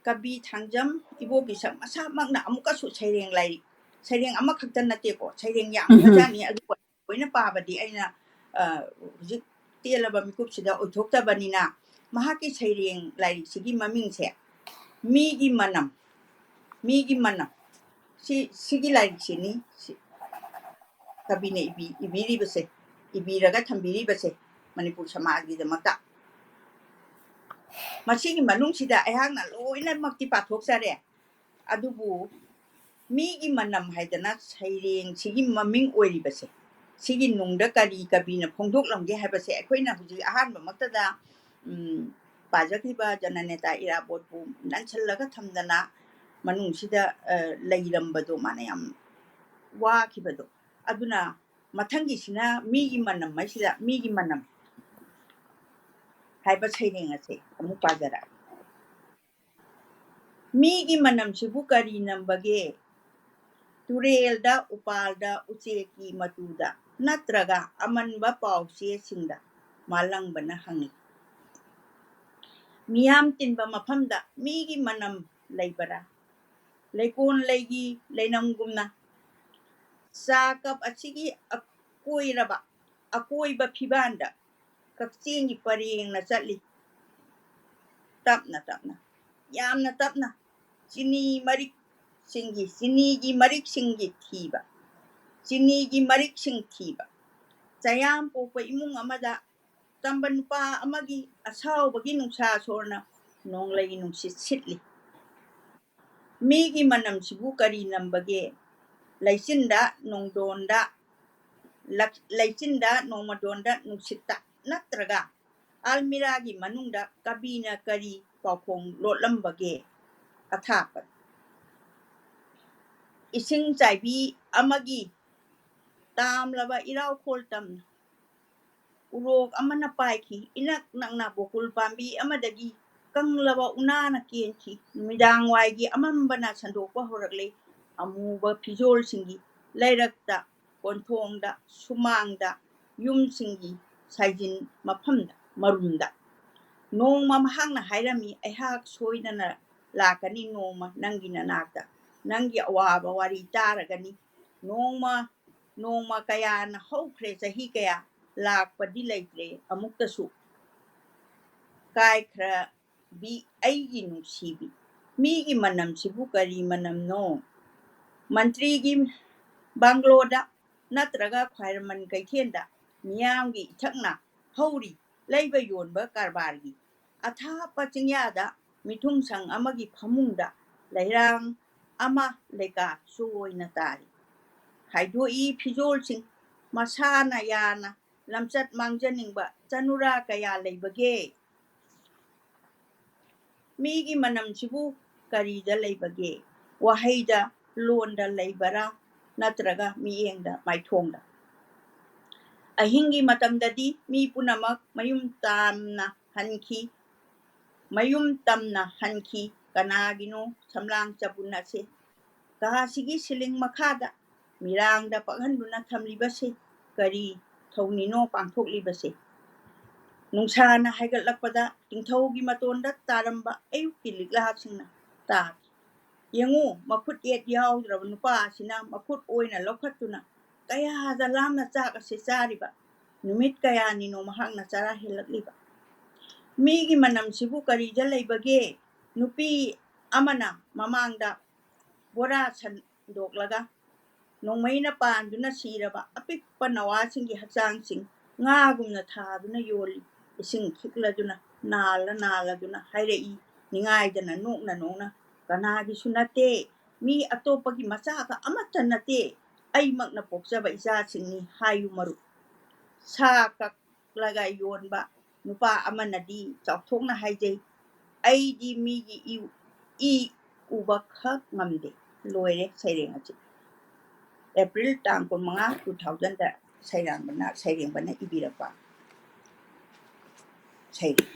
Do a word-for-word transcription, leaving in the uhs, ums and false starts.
ꯀꯕꯤ ꯊꯥꯡꯖꯝ ꯏꯕꯣꯕꯤꯁꯛ ꯃꯁꯥꯃꯛꯅ ꯑꯃꯨꯛꯀꯁꯨ ꯁꯩꯔꯦꯡ ꯂꯥꯏꯔꯤꯛ, ꯁꯩꯔꯦꯡ ꯑꯃꯈꯛꯇ ꯅꯠꯇꯦꯀꯣ, ꯁꯩꯔꯦꯡ ꯌꯥꯝꯈ꯭ꯔꯖꯥꯠꯅꯤ꯫ ꯑꯗꯨꯕꯨ ꯂꯣꯏꯅ ꯄꯥꯕꯗꯤ ꯑꯩꯅ, ꯑ, ꯍꯧꯖꯤꯛ ꯇꯦꯜꯂꯕ ꯃꯤꯀꯨꯞꯁꯤꯗ ꯑꯣꯏꯊꯣꯛꯇꯕꯅꯤꯅ, ꯃꯍꯥꯛꯀꯤ ꯁꯩꯔꯦꯡ ꯂꯥꯏꯔꯤꯛꯁꯤꯒꯤ ꯃꯃꯤꯡꯁꯦ ꯃꯤꯒꯤ ꯃꯅꯝ, ꯃꯤꯒꯤ ꯃꯅꯝ, ꯁꯤ, ꯁꯤꯒꯤ ꯂꯥꯏꯔꯤꯛꯁꯤꯅꯤ꯫ ꯁꯤ ꯀꯕꯤꯅ ꯏꯕꯤ-, ꯏꯕꯤꯔꯤꯕꯁꯦ, ꯏꯕꯤꯔꯒ ꯊꯝꯕꯤꯔꯤꯕꯁꯦ ꯃꯅꯤꯄꯨꯔ ꯁꯃꯥꯖꯒꯤꯗꯃꯛꯇ꯫ ꯃꯁꯤꯒꯤ ꯃꯅꯨꯡꯁꯤꯗ ꯑꯩꯍꯥꯛꯅ ꯂꯣꯏꯅꯃꯛꯇꯤ ꯄꯥꯊꯣꯛꯆꯔꯦ, ꯑꯗꯨꯕꯨ ꯃꯤꯒꯤ ꯃꯅꯝ ꯍꯥꯏꯗꯅ ꯁꯩꯔꯦꯡꯁꯤꯒꯤ ꯃꯃꯤꯡ ꯑꯣꯏꯔꯤꯕꯁꯦ, ꯁꯤꯒꯤ ꯅꯨꯡꯗ ꯀꯔꯤ ꯀꯕꯤꯅ ꯐꯣꯡꯗꯣꯛꯂꯝꯒꯦ ꯍꯥꯏꯕꯁꯦ ꯑꯩꯈꯣꯏꯅ ꯍꯧꯖꯤꯛ ꯑꯍꯥꯟꯕꯃꯛꯇꯗ, ꯎꯝ, ꯄꯥꯖꯈꯤꯕ ꯖꯅꯅꯦꯇꯥ ꯏꯔꯥꯕꯣꯠꯄꯨ ꯅꯟꯁꯜꯂꯒ ꯊꯝꯗꯅ ꯃꯅꯨꯡꯁꯤꯗ, ꯑ, ꯂꯩꯔꯝꯕꯗꯣ ꯃꯥꯅ ꯌꯥꯝ ꯋꯥꯈꯤꯕꯗꯣ꯫ ꯑꯗꯨꯅ ꯃꯊꯪꯒꯤꯁꯤꯅ ꯃꯤꯒꯤ ꯃꯅꯝ ꯍꯥꯏꯁꯤꯗ ꯃꯤꯒꯤ ꯃꯅꯝ ꯍꯥꯏꯕ ꯁꯩꯔꯦꯡ ꯑꯁꯦ ꯑꯃꯨꯛ ꯄꯥꯖꯔꯛꯑꯒꯦ꯫ ꯃꯤꯒꯤ ꯃꯅꯝꯁꯤꯕꯨ ꯀꯔꯤ ꯅꯝꯕꯒꯦ? ꯇꯨꯔꯦꯜꯗ, ꯎꯄꯥꯜꯗ, ꯎꯆꯦꯛꯀꯤ ꯃꯇꯨꯗ, ꯅꯠꯇ꯭ꯔꯒ ꯑꯃꯟꯕ ꯄꯥꯎꯆꯦꯁꯤꯡꯗ ꯃꯥꯂꯪꯕꯅ ꯍꯪꯉꯤ꯫ ꯃꯤꯌꯥꯝ ꯇꯤꯟꯕ ꯃꯐꯝꯗ ꯃꯤꯒꯤ ꯃꯅꯝ ꯂꯩꯕꯔꯥ? ꯂꯩꯀꯣꯜ ꯂꯩꯒꯤ ꯂꯩꯅꯝꯒꯨꯝꯅ ꯆꯥ ꯀꯞ ꯑꯁꯤꯒꯤ ꯑꯀꯣꯏꯔꯕ, ꯑꯀꯣꯏꯕ ꯐꯤꯕꯥꯟꯗ ꯀꯛꯆꯦꯡꯒꯤ ꯄꯔꯦꯡꯅ ꯆꯠꯂꯤ꯫ ꯇꯞꯅ ꯇꯞꯅ, ꯌꯥꯝꯅ ꯇꯞꯅ, ꯆꯤꯅꯤ ꯃꯔꯤꯛꯁꯤꯡꯒꯤ, ꯆꯤꯅꯤꯒꯤ ꯃꯔꯤꯛꯁꯤꯡꯒꯤ ꯊꯤꯕ, ꯆꯤꯅꯤꯒꯤ ꯃꯔꯤꯛꯁꯤꯡ ꯊꯤꯕ꯫ ꯆꯌꯥꯝ ꯄꯣꯛꯄ ꯏꯃꯨꯡ ꯑꯃꯗ ꯇꯝꯕ ꯅꯨꯄꯥ ꯑꯃꯒꯤ ꯑꯁꯥꯎꯕꯒꯤ ꯅꯨꯡꯁꯥ ꯁꯣꯔꯅ ꯅꯣꯡꯂꯩ ꯅꯨꯡꯁꯤꯠ ꯁꯤꯠꯂꯤ꯫ ꯃꯤꯒꯤ ꯃꯅꯝꯁꯤꯕꯨ ꯀꯔꯤ ꯅꯝꯕꯒꯦ? ꯂꯩꯆꯤꯟꯗ, ꯅꯣꯡꯗꯣꯟꯗ, ꯂꯛ-, ꯂꯩꯆꯤꯟꯗ, ꯅꯣꯡꯃꯗꯣꯟꯗ, ꯅꯨꯡꯁꯤꯠꯇ, ꯅꯠꯇ꯭ꯔꯒ ꯑꯜꯃꯤꯔꯥꯒꯤ ꯃꯅꯨꯡꯗ ꯀꯕꯤꯅ ꯀꯔꯤ ꯄꯥꯎꯈꯣꯡ ꯂꯣꯠꯂꯝꯕꯒꯦ? ꯑꯊꯥꯞꯄ ꯏꯁꯤꯡ ꯆꯥꯏꯕꯤ ꯑꯃꯒꯤ ꯇꯥꯝꯂꯕ ꯏꯔꯥꯎꯈꯣꯜ ꯇꯝꯅ ꯎꯔꯣꯛ ꯑꯃꯅ ꯄꯥꯏꯈꯤ꯫ ꯏꯅꯛ ꯅꯛꯅ ꯕꯣꯀꯨꯜ ꯄꯥꯝꯕꯤ ꯑꯃꯗꯒꯤ ꯀꯪꯂꯕ ꯎꯅꯥꯅ ꯀꯦꯟꯈꯤ꯫ ꯅꯨꯃꯤꯗꯥꯡ ꯋꯥꯏꯒꯤ ꯑꯃꯝꯕꯅ ꯁꯟꯗꯣꯛꯄ ꯍꯧꯔꯛꯂꯦ꯫ ꯑꯃꯨꯕ ꯐꯤꯖꯣꯜꯁꯤꯡꯒꯤ ꯂꯩꯔꯛꯇ, ꯀꯣꯟꯊꯣꯡꯗ, ꯁꯨꯃꯥꯡꯗ, ꯌꯨꯝꯁꯤꯡꯒꯤ ꯁꯥꯏꯖꯤꯟ ꯃꯐꯝꯗ, ꯃꯔꯨꯝꯗ꯫ ꯅꯣꯡꯃ ꯃꯍꯥꯛꯅ ꯍꯥꯏꯔꯝꯃꯤ, ꯑꯩꯍꯥꯛ ꯁꯣꯏꯗꯅ ꯂꯥꯛꯀꯅꯤ ꯅꯣꯡꯃ ꯅꯪꯒꯤ ꯅꯅꯥꯛꯇ꯫ ꯅꯪꯒꯤ ꯑꯋꯥꯕ ꯋꯥꯔꯤ ꯇꯥꯔꯒꯅꯤ꯫ ꯅꯣꯡꯃ ꯅꯣꯡꯃ ꯀꯌꯥꯅ ꯍꯧꯈ꯭ꯔꯦ, ꯆꯍꯤ ꯀꯌꯥ, ꯂꯥꯛꯄꯗꯤ ꯂꯩꯇ꯭ꯔꯦ ꯑꯃꯨꯛꯇꯁꯨ꯫ ꯀꯥꯏꯈ꯭ꯔꯕꯤ ꯑꯩꯒꯤ ꯅꯨꯡꯁꯤꯕꯤ, ꯃꯤꯒꯤ ꯃꯅꯝꯁꯤꯕꯨ ꯀꯔꯤ ꯃꯅꯝꯅꯣ? ꯃꯟꯇ꯭ꯔꯤꯒꯤ ꯕꯪꯒ꯭ꯂꯣꯗ ꯅꯠꯇ꯭ꯔꯒ ꯈ꯭ꯋꯥꯏꯔꯝꯕꯟ ꯀꯩꯊꯦꯜꯗ ꯃꯤꯌꯥꯝꯒꯤ ꯏꯊꯛꯅ ꯍꯧꯔꯤ ꯂꯩꯕ ꯌꯣꯟꯕ ꯀꯔꯕꯥꯔꯒꯤ ꯑꯊꯥꯞꯄ ꯆꯤꯡꯌꯥꯗ ꯃꯤꯊꯨꯡꯁꯪ ꯑꯃꯒꯤ ꯐꯃꯨꯡꯗ ꯂꯩꯔꯥꯡ ꯑꯃ ꯂꯩꯀꯥ ꯆꯣꯏꯅ ꯇꯥꯔꯤ꯫ ꯍꯥꯏꯗꯣꯛꯏ ꯐꯤꯖꯣꯜꯁꯤꯡ ꯃꯁꯥꯅ ꯌꯥꯅ ꯂꯝꯆꯠ ꯃꯥꯡꯖꯅꯤꯡꯕ ꯆꯅꯨꯔꯥ ꯀꯌꯥ ꯂꯩꯕꯒꯦ? ꯃꯤꯒꯤ ꯃꯅꯝꯁꯤꯕꯨ ꯀꯔꯤꯗ ꯂꯩꯕꯒꯦ? ꯋꯥꯍꯩꯗ, ꯂꯣꯟꯗ ꯂꯩꯕꯔꯥ, ꯅꯠꯇ꯭ꯔꯒ ꯃꯤꯠꯌꯦꯡꯗ, ꯃꯥꯏꯊꯣꯡꯗ? ꯑꯍꯤꯡꯒꯤ ꯃꯇꯝꯗꯗꯤ ꯃꯤ ꯄꯨꯝꯅꯃꯛ ꯃꯌꯨꯝ ꯇꯥꯝꯅ ꯍꯟꯈꯤ꯫ ꯃꯌꯨꯝ ꯇꯝꯅ ꯍꯟꯈꯤ꯫ ꯀꯅꯥꯒꯤꯅꯣ ꯁꯝꯂꯥꯡ ꯆꯕꯨꯟ ꯑꯁꯦ? ꯀꯥꯁꯤꯒꯤ ꯁꯤꯂꯤꯡ ꯃꯈꯥꯗ ꯃꯤꯔꯥꯡꯗ ꯄꯛꯍꯟꯗꯨꯅ ꯊꯝꯂꯤꯕꯁꯤ ꯀꯔꯤ ꯊꯧꯅꯤꯅꯣ ꯄꯥꯡꯊꯣꯛꯂꯤꯕꯁꯤ? ꯅꯨꯡꯁꯥꯅ ꯍꯥꯏꯒꯠꯂꯛꯄꯗ ꯇꯤꯡꯊꯧꯒꯤ ꯃꯇꯣꯟꯗ ꯇꯥꯔꯝꯕ ꯑꯌꯨꯛꯀꯤ ꯂꯤꯛꯂꯥꯁꯤꯡꯅ ꯇꯥꯈꯤ꯫ ꯌꯦꯡꯉꯨ, ꯃꯈꯨꯠ ꯌꯦꯠ ꯌꯥꯎꯗ꯭ꯔꯕ ꯅꯨꯄꯥ ꯑꯁꯤꯅ ꯃꯈꯨꯠ ꯑꯣꯏꯅ ꯂꯧꯈꯠꯇꯨꯅ ꯀꯌꯥꯗ ꯂꯥꯝꯅ ꯆꯥꯛ ꯑꯁꯤ ꯆꯥꯔꯤꯕ? ꯅꯨꯃꯤꯠ ꯀꯌꯥꯅꯤꯅꯣ ꯃꯍꯥꯛꯅ ꯆꯔꯥ ꯍꯦꯜꯂꯛꯂꯤꯕ? ꯃꯤꯒꯤ ꯃꯅꯝꯁꯤꯕꯨ ꯀꯔꯤꯗ ꯂꯩꯕꯒꯦ? ꯅꯨꯄꯤ ꯑꯃꯅ ꯃꯃꯥꯡꯗ ꯕꯣꯔꯥ ꯁꯟꯗꯣꯛꯂꯒ ꯅꯣꯡꯃꯩꯅ ꯄꯥꯟꯗꯨꯅ ꯁꯤꯔꯕ ꯑꯄꯤꯛꯄ ꯅꯋꯥꯁꯤꯡꯒꯤ ꯍꯛꯆꯥꯡꯁꯤꯡ ꯉꯥꯒꯨꯝꯅ ꯊꯥꯗꯨꯅ ꯌꯣꯜꯂꯤ꯫ ꯏꯁꯤꯡ ꯈꯤꯛꯂꯗꯨꯅ, ꯅꯥꯜꯂ ꯅꯥꯜꯂꯗꯨꯅ ꯍꯥꯏꯔꯛꯏ, ꯅꯤꯡꯉꯥꯏꯗꯅ ꯅꯣꯛꯅ ꯅꯣꯛꯅ, "ꯀꯅꯥꯒꯤꯁꯨ ꯅꯠꯇꯦ, ꯃꯤ ꯑꯇꯣꯞꯄꯒꯤ ꯃꯆꯥꯒ ꯑꯃꯠꯇ ꯅꯠꯇꯦ, ꯑꯩꯃꯛꯅ ꯄꯣꯛꯆꯕ ꯏꯆꯥꯁꯤꯡꯅꯤ ꯍꯥꯏꯌꯨ ꯃꯔꯨꯞ"꯫ ꯁꯥ ꯀꯛꯂꯒ ꯌꯣꯟꯕ ꯅꯨꯄꯥ ꯑꯃꯅꯗꯤ ꯆꯥꯎꯊꯣꯛꯅ ꯍꯥꯏꯖꯩ, "ꯑꯩꯗꯤ ꯃꯤꯒꯤ ꯏ, ꯏ ꯎꯕ ꯈꯛ ꯉꯝꯗꯦ"꯫ ꯂꯣꯏꯔꯦ ꯁꯩꯔꯦꯡ ꯑꯁꯤ꯫ ꯑꯦꯄ꯭ꯔꯤꯜ ꯇꯥꯡ ꯀꯨꯟꯃꯉꯥ, two thousandꯗ ꯁꯩꯔꯥꯡꯕꯅ, ꯁꯩꯔꯦꯡꯕꯅ ꯏꯕꯤꯔꯛꯄ ꯁꯩꯔꯦꯡ꯫